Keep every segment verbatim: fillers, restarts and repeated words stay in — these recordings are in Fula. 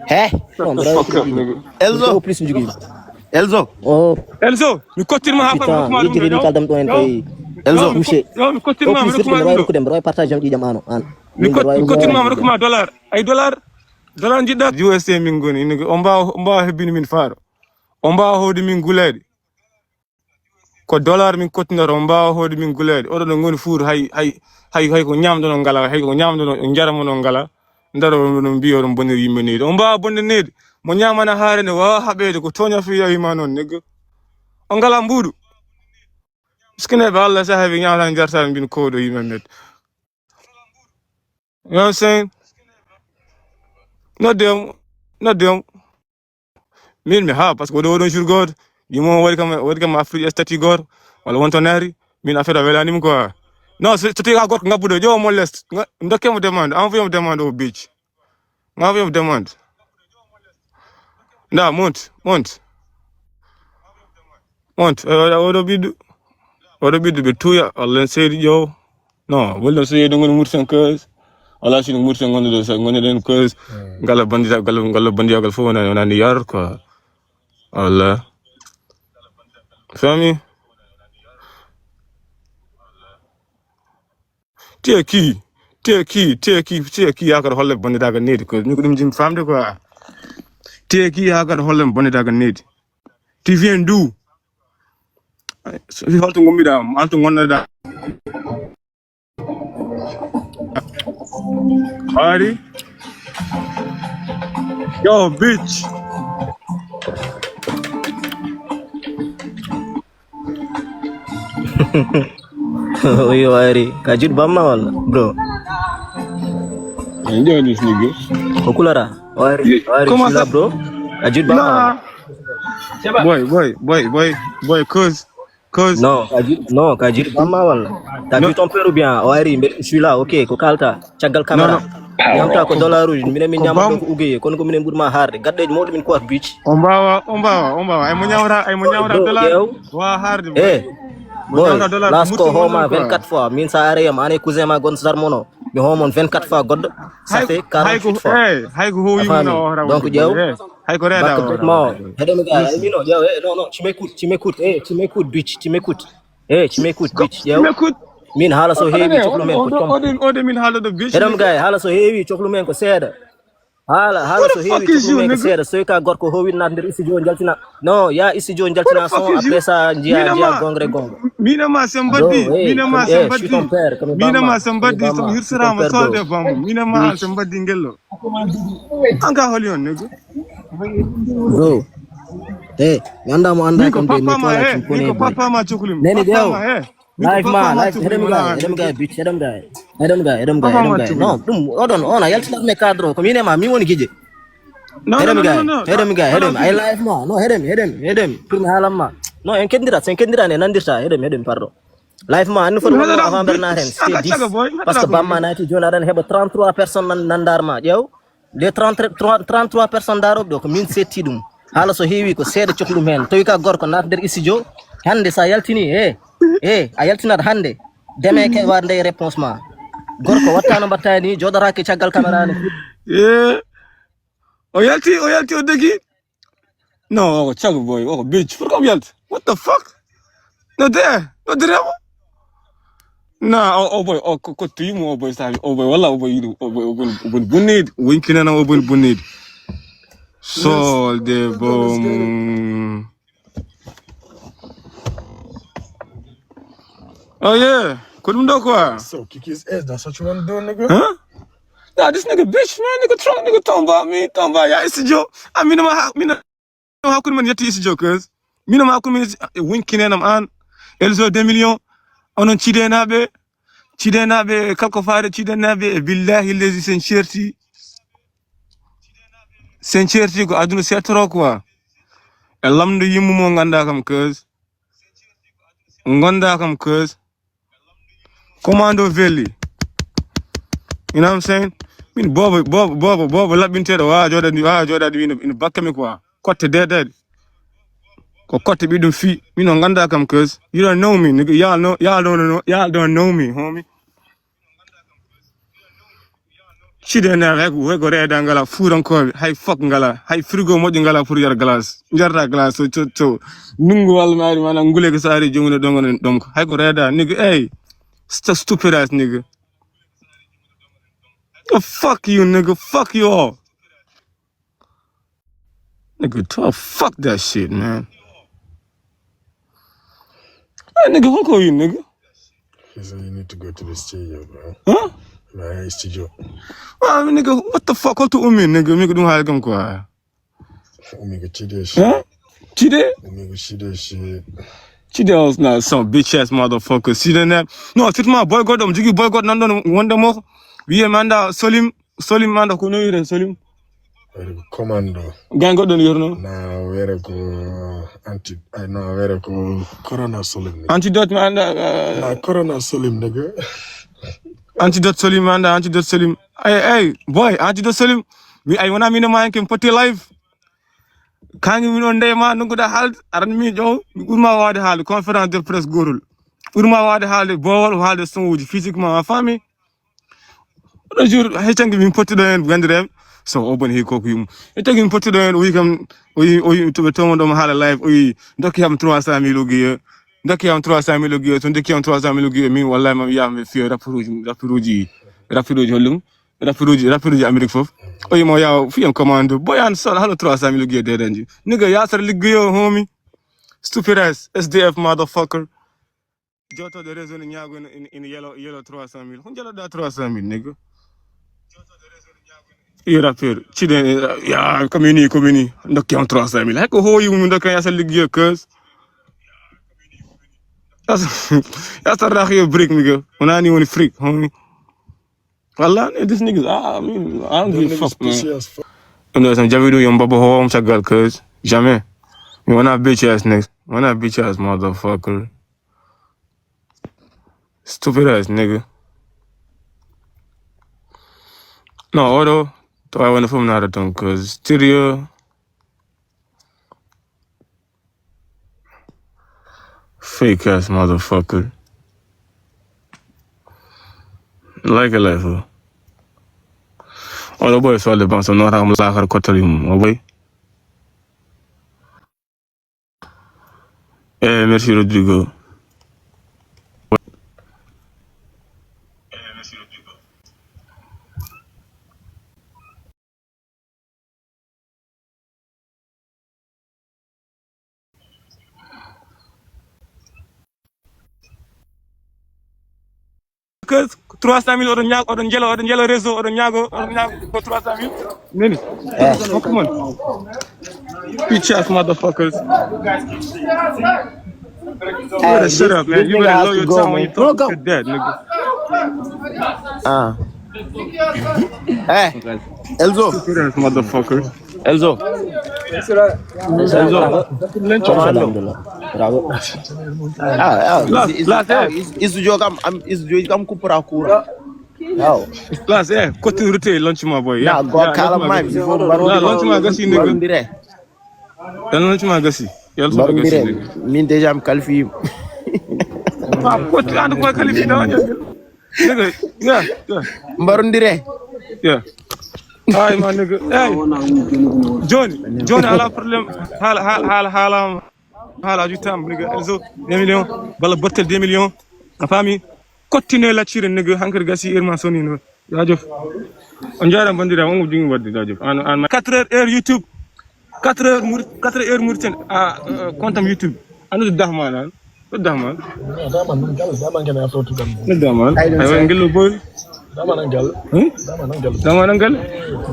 He? Non, mbiɗa wawi rokkude ɗiɗi. Elzo. Au plus mi jogii. Elzo. Oh, Elzo, mi kottirma ha putain, yejjitini kaldam ɗo en kay. Elzo. Touché. Yo, mi kottirma, au plus mi rokkude, mbiɗa wawi rokkude, mbiɗa wawi partage am ɗiɗi am ano. An. Mi kot-, mi kottirma, mi rokkuma dollar. Ay dollar. Dollar jiɗɗa. U S A min ngoni, ino on mbawa, on mbawa hebbini min faaro. On mbawa hawdi min guleyɗe. Ko dollar min kottinora, on mbawa hawdi min guleyɗe. Oɗo no ngoni fuur hay, hay, hay, hay ko ñamdono ngala, hay ko ñamdono, jaramono ngala. Ndaro no mbiyo ɗum bonir yimɓe neyde. On mbawa bonde neyde. Mo ñamana haare nde wawa haɓede ko tooña fi yawima noon, nigga. On ngala mbuuɗu. Miskineɓe Allah sa heewi ñamata jarta mbin kowɗo yimɓe met. You know what I'm saying? Nodde mo, nodde mo. Min mi ha, parce que oɗo, oɗon jour goto, yimo waɗi kam, waɗi kam Afrique statut goto, walla wonto naari, min affaire o welani mi quoi. Non, so, so tawi ka goto ngabbuɗo, ƴeewa mo lest, nga-, dokke mo demande, envoyé mo demande au beach. Nga envoyé mo demande. Nda, monte, monte. Monte, eh, oɗo, oɗo ɓiɗɗo, oɗo ɓiɗɗo ɓe tuya, Allah en seydi ƴeew. Non, walla so yeeɗi ngoni Mauritanie keuse. Wala sino Mauritanie ngoni ɗo, so ngoni ɗen keuse. Ngala bandita, ngala, ngala bandiyagal fof wona, wona ni yar quoi. Walla. Fami? Teki, teki, teki, teki yakar holle bandita ga nedi ko ni ko ɗum jim famde quoi. Teki yakar holle bandita ga nedi. Tu viens d'où? So holto ngommiɗa, holto ngonnoɗa? Ari. Yo, bitch. Oyo, Ari. Ka juuɗe bamma walla, bro? Yo, this nigga. Ko kulata? O Ari, o Ari, comment ça, bro? Ka juuɗe bamma walla? Boy, boy, boy, boy, boy, cause Cause non, ka juuɗe, non, ka juuɗe bamma walla? T'as vu ton père ou bien? O Ari, mbeɗa, je suis là, ok, ko kalta caggal caméra. Ñamta ko dollar uji, minen min ñamata ɗo ko uguye, kono ko minen ɓurma harde. Gaddeji mawɗi min ko wat beach. O mbawa, o mbawa, o mbawa. Ay mo ñawra, ay mo ñawra dollar. Wa harde. Eh, boy, las ko hooma vingt-quatre fois. Min sa are yam, ane cousin ma gon sarmono. Mi hoomon vingt-quatre fois goɗɗo. Ça fait quarante-huit fois. Hay ko howi mo na o. Donc ƴeew. Hay ko reeda o. Heɗo mi ga, eh, mino, ƴeew, eh, non, non, tu m'écoutes, tu m'écoutes, eh, tu m'écoutes, bitch, tu m'écoutes. Eh, tu m'écoutes, bitch, ƴeew. Min haala so heewi coklu men ko com. Ode, ode min haala ɗo, bitch. Heɗo mi ga, haala so heewi coklu men ko seeɗa. Haala, haala so heewi coklu men ko seeɗa. So ka gorko howi naat nder studio jaltina. Non, ya studio jaltina son, après ça, njiya, njiya gongre gongo. Mina ma sen baddi, mina ma sen baddi. Mina ma sen baddi, son hirsirama sode bammo. Mina ma sen baddi ngello. An ka holi on, nigga? Bro. Eh, mi anda mo anda kam de, mi tola ci kone. Papa ma coklim. Neni de o. Live ma, live, heɗem gay, heɗem gay, bitch, heɗem gay. Heɗem gay, heɗem gay, heɗem gay. Non, ɗum, oɗon, on a yaltinat me cadre o, ko min e ma, mi woni gije. Heɗem gay, heɗem gay, heɗem. Ay live ma, non, heɗem, heɗem, heɗem. Pour mi haalan ma. Non, en kendirat, sen kendirat, en nandirta, heɗem, heɗem, pardon. Live ma, anni foto wonno avant Bernard hen, c'est dix. Parce que bamma naati joni aɗan heɓa trente-trois personnes nan, nandar ma, ƴeew. Les trente, trente, trente-trois personnes daroɓe ɗo, ko min setti ɗum. Haala so heewi ko seeɗa coklu ɗum hen. Tawi ka gorko naat nder studio. Hande sa yaltini, eh, eh, a yaltinat hande. Deme ke war nde réponse ma. Gorko wattano mbattani, joɗoraki caggal caméra ni. Eh, o yalti, o yalti, o degi. Non, o ko cago boy, o ko bitch. Pourquoi mi yalta? What the fuck? No de, no de remo. Na, o, o boy, o ko, ko tuyimo o boy sabi, o boy wala o boy yiɗu, o boy, o boy, o boy bonnede, winkinana o boy bonnede. Solde boom. Oh yeah, ko ɗum ɗo quoi? So, Kiki's ass, that's what you wanna do, nigga? Huh? Nah, this nigga bitch, man, nigga Trump, nigga talking about me, talking about ya studio. I mean, my, mina hakkunde men yetti studio, cause mina ma hakkunde men yetti, winkinenam an, Elzo deux millions, onon cidenaɓe, cidenaɓe, kalko faade cidenaɓe, e billahi leydi sen certi, sen certi ko aduna settoro quoi. E lamdo yimmu mo ganda kam, cause gonda kam, cause Commando Veli. You know what I'm saying? Min bobo, bobo, bobo, bobo laɓɓinteɗo wawa joɗade, wawa joɗade ina, ina bakka mi quoi. Kotte dedeɗe. Ko kotte ɓiɗɗum fi. Min on ganda kam, cause you don't know me, nigga. Y'all know, y'all don't know, y'all don't know me, homie. Cide ne, hay ko, hay ko reeda ngala fuurankooɓe, hay fok ngala, hay frigo moƴƴo ngala pour yar glace. Jarta glace, so, so, so ndunngu walla maari, maanaam ngule ko so ari, joomum ɗon, ɗon ko. Hay ko reeda, nigga, hey, st-, stupid ass nigga. Oh, fuck you, nigga, fuck you all. Nigga, to-, fuck that shit, man. Hey, nigga, who call you, nigga? He said you need to go to the studio, bro. Huh? My studio. Ah, nigga, what the fuck? What do you mean, nigga? Nigga, don't have them quoi. Nigga, Chide shit. Huh? Chide? Nigga, Chide shit. Chide was not some bitch ass motherfucker. Chide ne. No, sit my boy got them. Jiggy boy got none of them. One them off. We man that Solim. Solim man that could know you then Solim. Wiyete ko commando. Gang goɗɗo no yorno? Na wiyete ko anti, ay, na wiyete ko corona solim, nigga. Antidote mi annda, uh, na corona solim, nigga. Antidote solim mi annda, antidote solim. Ay, ay, boy, antidote solim. Mi, ay, wona min e ma en ken potti live. Kangi min on ndey ma, nunguɗa haalde, aran mi ƴow, mi ɓurma waawde haalde, conférence de presse gootol. Ɓurma waawde haalde, boowol, haalde son uji physiquement, a faami? Oɗo jour, hay canki min pottiɗo heen, banndiraaɓe, so o boni hay koko yumma. Hay canki min pottiɗo heen, o wi kam, o wi, o wi to ɓe tomo ɗo mo haala live, o wi, "Ndokki yam trois cent mille ugiye, ndokki yam trois cent mille ugiye, so ndokki yam trois cent mille ugiye, min wallahi mam yiyama ɓe fiya rapport uji, rapport uji, rapport uji hollum, rapport uji, rapport uji Amérique fof." O wi mo yaw, fiyam commande, boyan sol, halo trois cent mille ugiye dedanji. Nigga, yasar liggeyo, homie. Stupid ass, S D F motherfucker. Jotoɗo réseau ne ñaago ene, ene, ene yelo, yelo trois cent mille. Hon jaloɗa trois cent mille, nigga? Yo rappeur, ciɗen, ya, commune, commune, ndokki on trois cent mille. Hay ko hooyi mum ndokki on yasa liggeyo, cuz. Yasa, yasa rax yo brick, nigga. Wona ni woni fric, homie. Wallah, this niggas, ah, I mean, I don't give a fuck, man. Ɗum ɗo tan jaɓi ɗum yo mbaba hoom caggal, cuz jamais. Mi wona bitch ass niggas. Mi wona bitch ass motherfucker. Stupid ass nigga. No, oɗo, to I wanna film nada ton, cuz stereo. Fake ass motherfucker. Like a life, oh. Oh, the boy saw the bounce. No, I'm like, I got to him. Oh, boy. Eh, merci, Rodrigo. Que trois cent mille, oɗon ñaago, oɗon jelo, oɗon jelo réseau, oɗon ñaago, oɗon ñaago ko trois cent mille. Nani? Eh. Hokku mon. Bitch ass motherfuckers. You better shut up, man. You better lower your tone when you talk to that, nigga. Ah. Eh, Elzo. Stupid ass motherfucker. Elzo. Elzo. Commando. Bravo. Ah, ah, last, is, is, last, ah, eh. Is, is jo kam, am, is jo kam kupra kura. Yaw. Last, eh, kotti rute launch ma boy. Na, go kala ma, mi fo baro. Na launch ma gasi, nigga. Barondire. Yalla launch ma gasi. Yalla so gasi, nigga. Min déjà mi qualifié. Ah, kotti, ando ko qualifié da. Nigga, yeah, yeah. Barondire. Yeah. Ay, my nigga. Hey. Johnny, Johnny, ala problème. Hala, hala, hala, hala. Hala, a juttaama, nigga. Elzo, deux millions. Balla Bottel, deux millions. A faami? Kottine laccire, nigga. Hankadi gasi, irma soni, no. Jaajëf. On njaaraama, banndiraaɓe, on ko jogi waɗde, jaajëf. An, an, quatre heures, heure YouTube. Quatre heures Mouri-, quatre heures Mauritanie. Ah, euh, compte am YouTube. Anu Dahman, an. Dahman. Dahman, Dahman, Dahman. Ay, ngel boy. Dahman, an gal. Hmm? Dahman, an gal.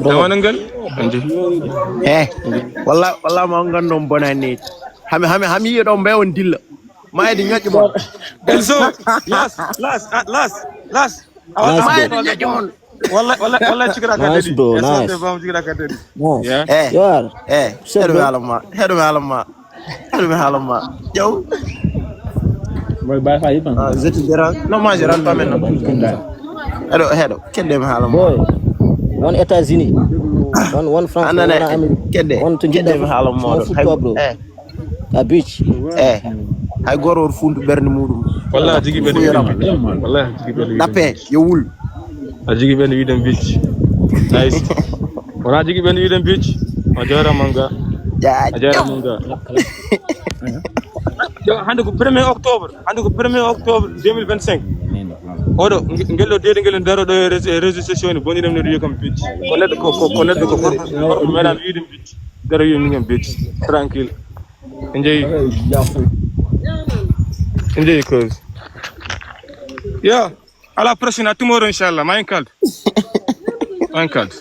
Dahman, an gal. Andi. Eh, walla, walla ma on ngandon bonani. Hami, hami, hami yiɗo mbe on dilla. Mayde ñoƴƴo mon. Elzo, last, last, ah, last, last. Awa, last, mayde ñoƴƴo mon. Walla, walla, walla, cigira ka. Nice, dedi, bro, nice. Bam, cigira ka dedi. Nice. Yeah. Eh, yeah. Eh, heɗo mi haala ma, heɗo mi haala ma, heɗo mi haala ma. Yo. Boy, bye, bye, bye. Ah, je te dérange. Non, moi, je rentre pas maintenant. Heɗo, heɗo, kedde mi haala ma. Boy, one États-Unis, one, one France, anane, one Amérique, kedde, one to kedde mi haala ma. Football, bro. Eh. A beach. Eh, hay gooto woto funtu ɓernde muɗum. Wallahi, a jigi ɓernde wiɗen. Wallahi, a jigi ɓernde wiɗen. Ɗappe, yo wul. A jigi ɓernde wiɗen beach. Nice. Wona jigi ɓen wiɗen beach. A jarama nga. A jarama nga. Yo, hande ko premier octobre, hande ko premier octobre deux mille vingt-cinq. Oɗo nge- ngel ɗo deede ngel daro ɗo e réseau, e réseau social ni boni ɗum ne wiye kam beach. Ko neɗɗo ko ko ko neɗɗo ko gorko gorko meɗan wiide beach. Daro wiye minen beach. Tranquille. En jeeyi. En jeeyi cause. Yeah. À la prochaine, à tomorrow, inchallah. Ma en kaldu. Ma en kaldu.